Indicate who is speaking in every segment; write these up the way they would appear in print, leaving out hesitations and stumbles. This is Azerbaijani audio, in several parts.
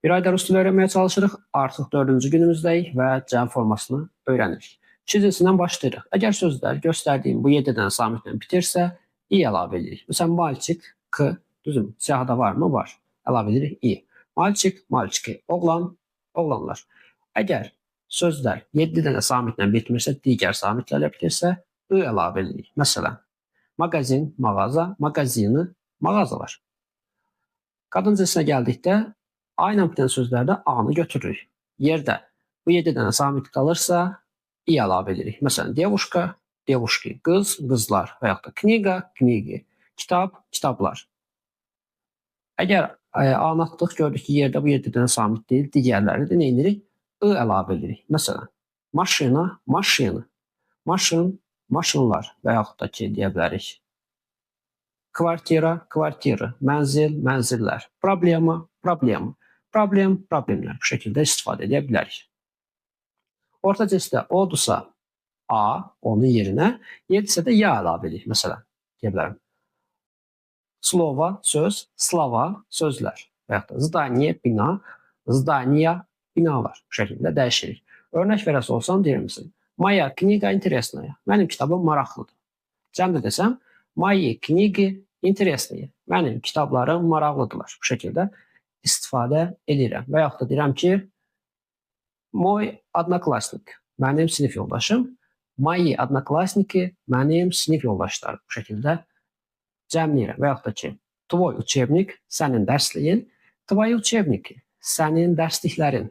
Speaker 1: Bir ayda rus dili öyrənməyə çalışırıq. Artıq dördüncü günümüzdəyik və cəm formasını öyrənirik. Kişi cinsindən başlayırıq. Əgər sözlər göstərdiyim bu 7 dənə samitlə bitirsə, i əlavə edirik. Məsələn, мальчик, k, düzdürmü? Siyahıda varmı? Var. Əlavə edirik i. Мальчик, мальчики. Oğlan, oğlanlar. Əgər sözlər 7 dənə samitlə bitmirsə, digər samitlərlə bitirsə, ı əlavə edirik. Məsələn, magazin, mağaza, magazini, mağazalar. Qadın cinsinə gəldikdə A ilə bitən sözlərdə A-nı götürürük. Yerdə bu 7 dənə samit qalırsa, i əlavə edirik. Məsələn, девушка, девушки, qız, qızlar və yaxud da книга, книги, kitab, kitablar. Əgər A-nı atdıq, gördük ki, yerdə bu 7 dənə samit deyil, digərləri də nə edirik? I əlavə edirik. Məsələn, maşina, maşını, maşın, maşınlar və yaxud da ki, deyə bilərik. Kvartira, kvartira, mənzil, mənzillər, problema, problema, problem, problemlər. Bu şəkildə istifadə edə bilərik. Orta cinsdə odursa A onun yerinə, yedisə də ya əlavə edirik. Məsələn, deyə bilərəm. Slova, söz, slova, sözlər və yaxud da zdание, bina, здания, binalar. Bu şəkildə dəyişirik. Örnək verəsi olsam deyir misin? Моя книга интересная. Mənim kitabım maraqlıdır. Cəm də desəm, мои книги интересные. Mənim kitablarım maraqlıdırlar. Bu şəkildə istifadə edirəm. Və yaxud da deyirəm ki, мой одноклассник, mənim sinif yoldaşım, мои одноклассники, mənim sinif yoldaşlarım. Bu şəkildə cəmləyirəm. Və yaxud da ki, твой учебник, sənin dərsliyin, твои учебники, sənin dərsliklərin.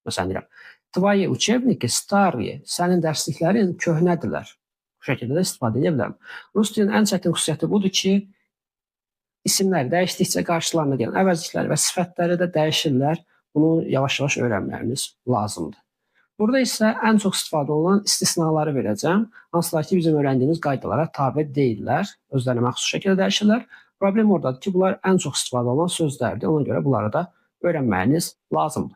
Speaker 1: Məsələn deyirəm, твои учебники старые, sənin dərsliklərin köhnədirlər. Bu şəkildə də istifadə edə bilərəm. Rus dilinin ən çətin xüsusiyyəti budur ki, isimlər dəyişdikcə qarşılarına gələn əvəzlikləri və sifətləri də dəyişirlər. Bunu yavaş-yavaş öyrənməyimiz lazımdır. Burada isə ən çox istifadə olunan istisnaları verəcəm. Hansılar ki, bizim öyrəndiyimiz qaydalara tabe deyillər. Özlərinə məxsus şəkildə dəyişirlər. Problem oradadır ki, bunlar ən çox istifadə olunan sözlərdir. Ona görə bunları da öyrənməyiniz lazımdır.